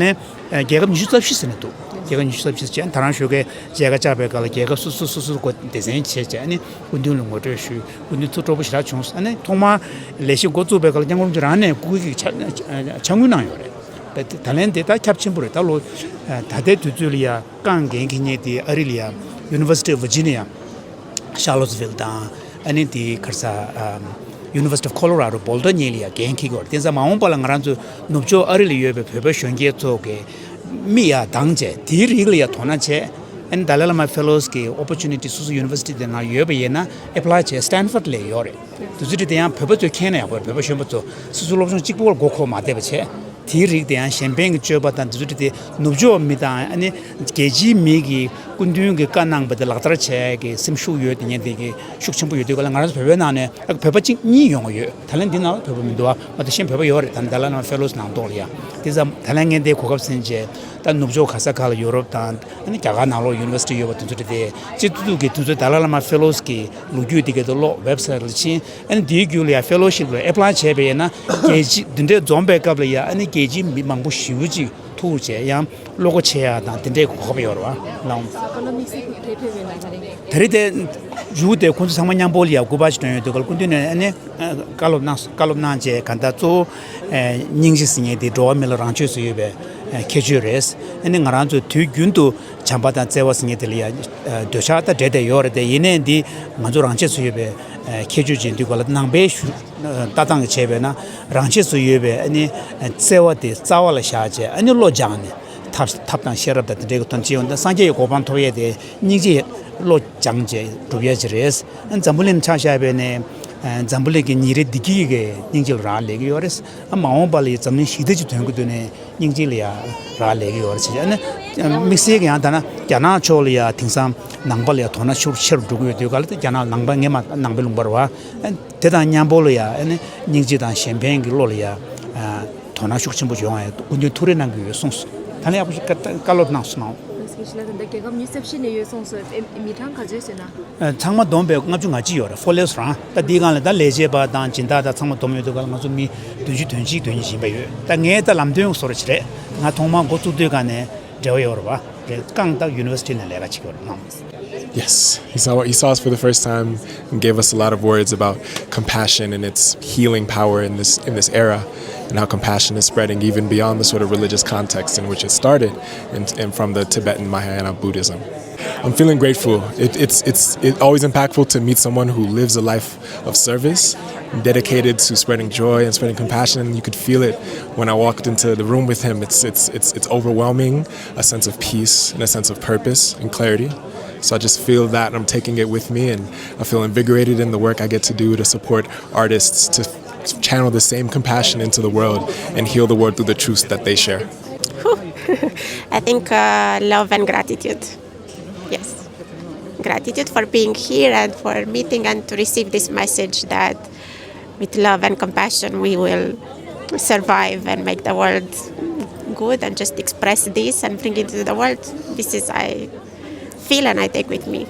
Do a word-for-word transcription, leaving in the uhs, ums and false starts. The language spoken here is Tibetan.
ལན། རྒྱལ་ཁབ་ཉི་ཤུ་རྩ་བཞི་ཟེར་ནས་འདུག་རྒྱལ་ཁབ་ཉི་ཤུ་རྩ་བཞི་ཟེར་བྱས་ད་རང་ཞོགས་ཀས་མཇལ་ཁ་བཅར་བའི་སྐབས་ལ་རྒྱལ་ཁབ་སོ་སོ་སོ་སོར་སྒོ་སྡེ་ཚན་བྱས་བྱས་ཨ་ནི་སྐུ་མདུན་ལ་ངོ་སྤྲོད་ཞུས། སྐུ་མདུན་ཐུགས་སྤྲོ་པོ་ཞེ་དྲག་བྱུང་། ཨ་ནི་ཐོག་མར་ལས་གཞི་འགོ་བཙུགས་པའི་སྐབས་ལ་སྐྱབས་མགོན་རིན་པོ་ཆེ་རང་ནས་སྐུ་སྒེར་གྱི་ཕྱག་ཕྱག་དངུལ་གནང་ཡོད་རེད། ད་ད་ལན་དེ་ད་ཁྱབ་ཆེན་པོ་རེད། ད་ལོ་ད་ལྟའི་དུས་ཚོད་ལ་ཡ་རྐང་འགན་འཁྱེར་མཁན་དེ་ཨ་རི་ལ་ཡ་University of Virginia Charlottesville དང་ཨ་ནི་དེ་ག་རེ་ཟ་University of Colorado Boulder གཉིས་ལ་ཡ་འགན་འཁྱེར་གྱི་ཡོད་རེད། དེ་ཙང་མ་འོངས་པ་ལ་ང་རང་ཚོ་ནུབ་ཕྱོགས་ཨ་རི་ལ་ཡོད་པའི་བོད་པ་གཞོན་སྐྱེས་ཚོ་གི་མིག་ཡ་གདངས་བྱས་དེའི་རིགས་ལ་ཡ་དོ་སྣང་བྱས། ཨ་ནི་Dalai Lama Fellows གི་opportunity སོ་སོ་University དེ་ནང་ཡོད་པ་ཡིན་ན་apply བྱས་Stanford ལ་ཡོད་རེད། དུས་ཚོད་དེ་ཡང་བོད་པ་ཚོས་མཁྱེན་ན་ཡག་པོ་རེད། བོད་པ་གཞོན་པ་ཚོ་སོ་སོའི་སློབ་སྦྱོང་གཅིག་པོ་ལ་མགོ་འཁོར་མ་བསྡད་པ་བྱས། དེའི་རིགས་དེ་ཡང་གཞན་ཕན་གྱི་སྤྱོད་པ་དང་དེ་ཚོ་དེ་ནུབ་ཕྱོགས་མི་དང་ཨ་ནི་རྒྱལ་སྤྱིའི་མི་གིས་སྐུ་མདུན་གྱིས་བཀའ་གནང་བ་དེ་ལག་བསྟར་བྱས་ཀྱི་སེམས་ཤུགས་ཡོད་དེ་ཉན་དེ་གི་ཤུགས་ཆེན་པོ་ཡོད་དུས་ག་ལ་ང་རང་ཚོ་བོད་པའི་ནང་ནས་ཨ་བོད་པ་གཅིག་གཉིས་ཡོང་གི་ཡོད། ད་ལན་འདི་ནང་ལ་བོད་པ་མི་འདུག་ཨ། མ་གཏོགས་གཞན་བོད་པ་ཡོད་རེད། ད་ནི་Dalai Lama Fellows ནང་ཐོག་ལ་ཡ་དེ་ཙམ་ད་ལན་ངས་འདི་གོ་སྐབས་ཟིན་རྗེས་ད་ནུབ་ཕྱོགས་ག་ས་ག་ལ་ཡོ་རོབ་དང་ཨ་ནི་རྒྱ་གར་ནང་ལོགས་University ཡོད་པ་དེ་ཚོ་དེ་དེ་སྤྱི་ཏུ་ཏུ་གི་དེ་ཚོ་Dalai Lama Fellows གི་ལོ་རྒྱུས་དེ་ག་དེ་ཀློག་website ལ་ཕྱིན། ཨ་ནི་དེའི་བརྒྱུད་ལ་ཡང་Fellowship ལ་apply བྱས་པ་ཡིན་ན་རྒྱལ་སྤྱི་འདི་འདྲའི་འཛོམས་པའི་སྐབས་ལ་ཡང་ཨ་ནི་རྒྱལ་སྤྱིའི་མི་མང་པོ་ཞེ་པོ་ཅིག་ཐུག་བྱས་ཡང་བློ་སྒོ་ཕྱེ་ཡ་དང་དེ་འདྲའི་གོ་སྐབས་ཡོད་རེད་བ། ལའོ། ད་རེས་དེ་ཇུ་དེ་ཁོང་ཚོ་ཚང་མ་མཉམ་པོ་ལ་ཡང་སྐུ་པར་ཞིག་སྟོན་ཡོད་དུས་སྐབས་སྐུ་མདུན་ནས་ཨ་ནི་བཀའ་སློབ་གནང་བཀའ་སློབ་གནང་བྱས་ག་ད་གཙོ་བོ་སྙིང་རྗེ་ཟེར་མཁན་དེ་འགྲོ་བ་མི་ལ་རང་ཆས་སུ་ཡོད་པའི་ཁྱད་ཆོས་རེད། ཨ་ནི་ང་རང་ཚོ་དུས་རྒྱུན་དུ་བྱམས་པ་དང་བརྩེ་བ་ཟེར་མཁན་དེ་ལ་ཡང་འདོད་ཆགས་དང་འབྲེལ་བསྡད་ཡོད་རེད་དེ། ཡིན་ནའི་འདི་ང་ཚོ་རང་ཆས་སུ་ཡོད་པའི་ཁྱད་ཆོས་ཅན་དུས་ག་ལ་ནང་པའི་ཞུ་ལྟ་སྟངས་ཀྱི་བྱས་པས་ན་རང་ཆས་སུ་ཡོད་པའི་ཨ་ནི་བརྩེ་བ་དེ་རྩ་བ་ལ་བཞག་བྱས་ཨ་ནི་བློ་སྦྱངས་ནས་ཐབས་ཐབས་དང་ཤེས་རབ་དང་དེ་འདྲའི་གི་དོན་ཅི་ཡོང་དང་སངས་རྒྱས་ཀྱི་གོ་འཕང་ཐོབ་ཡས་དེ་སྙིང་རྗེ་བློ་སྦྱངས་བྱས་སྒྲུབ་ཡས་ཅིག་རེད། ཨ་འཛམ་བུ་གླིང་ཆ་བཞག་པས་ནས་འཛམ་བུ་གླིང་གི་ཉིན་རེ་བདེ་སྐྱིད་ཀྱི་སྙིང་རྗེ་ལ་རག་ལས་ཀྱི་ཡོད་རེད། ཨ་མ་འོངས་པ་ལ་ཡི་འཛམ་གླིང་ཞི་བདེ་ཅིག་དོན་གྱི་འདུག་ནས། སྙིང་རྗེ་ལ་ཡ་རག་ལས་ཀྱི་ཡོད་རེད་ཟེར། ཨ་ནི་དམིགས་བསལ་གྱི་ཡང་ད་ན་རྒྱ་ནག་ཕྱོགས་ལ་ཡ་དེང་སང་ནང་པ་ལ་ཡ་དོ་སྣང་ཤུགས་ཆེ་རུ་འགྲོ་གི་ཡོད་དུས་ག་ལ་དེ་རྒྱ་ནག་ནང་པ་ངས་མ་ནང་པའི་ལུང་པ་རེད་བ། ཨ་དེ་དང་མཉམ་པོ་ལ་ཡ་ཨ་ནི་སྙིང་རྗེ་དང་གཞན་ཕན་གྱི་བློ་ལ་ཡ་དོ་སྣང་ཤུགས་ཆེན་པོ་ཡོང་ཡ་སྐུ་མདུན་ཐུགས་རེ་གནང་གི་ཡོད་གསུངས་སོང་། ད་ནི་ཡག་པོ་ཞིག་བཀའ་བཀའ་སློབ་གནང་སོང་ནའོ། རྒྱལ་ཁབ་ཉི་ཤུ་རྩ་བཞི་ནས་ཡོད་གསུངས་སོང་། མི་གྲངས་ག་ཚོད་ཟེར་ན། ཚང་མ་བསྡོམས་པས་ལྔ་བཅུ་ང་གཅིག་ཡོད་རེད། ཧྥོ་ལེ་སི་རང་ད་འདིའི་སྒང་ལ་ད་ལས་བྱེད་པ་དང་སྦྱིན་བདག་དང་ཚང་མ་བསྡོམས་ཡོད་དུས་ག་ལ་ང་ཚོ་མི་བདུན་ཅུ་དོན་གཅིག་དོན་གཉིས་ཡིན་པ་ཡོད། ད་ངས་ད་ལམ་སྟོན་བཟོ་འདྲ་ཅིག་རེད། ང་ཐོག་མར་འགོ་བཙུགས་དུས་ག་ནས་འབྲེལ་བ་ཡོད་རེད་བ། རེད་རྐང་ད་University ནས་ལས་ཀ་བྱེད་ཀྱི་ཡོད་རེད། Yes, he saw he saw us for the first time and gave us a lot of words about compassion and its healing power in this in this era, and how compassion is spreading even beyond the sort of religious context in which it started, and, and from the Tibetan Mahayana Buddhism. I'm feeling grateful. It, it's it's it's always impactful to meet someone who lives a life of service, dedicated to spreading joy and spreading compassion. And you could feel it when I walked into the room with him. It's it's it's it's overwhelming, a sense of peace and a sense of purpose and clarity. So I just feel that, and I'm taking it with me, and I feel invigorated in the work I get to do to support artists to channel the same compassion into the world and heal the world through the truths that they share. I think uh, love and gratitude. Yes. Gratitude for being here and for meeting and to receive this message that with love and compassion we will survive and make the world good, and just express this and bring it to the world. This is I feel and I take with me.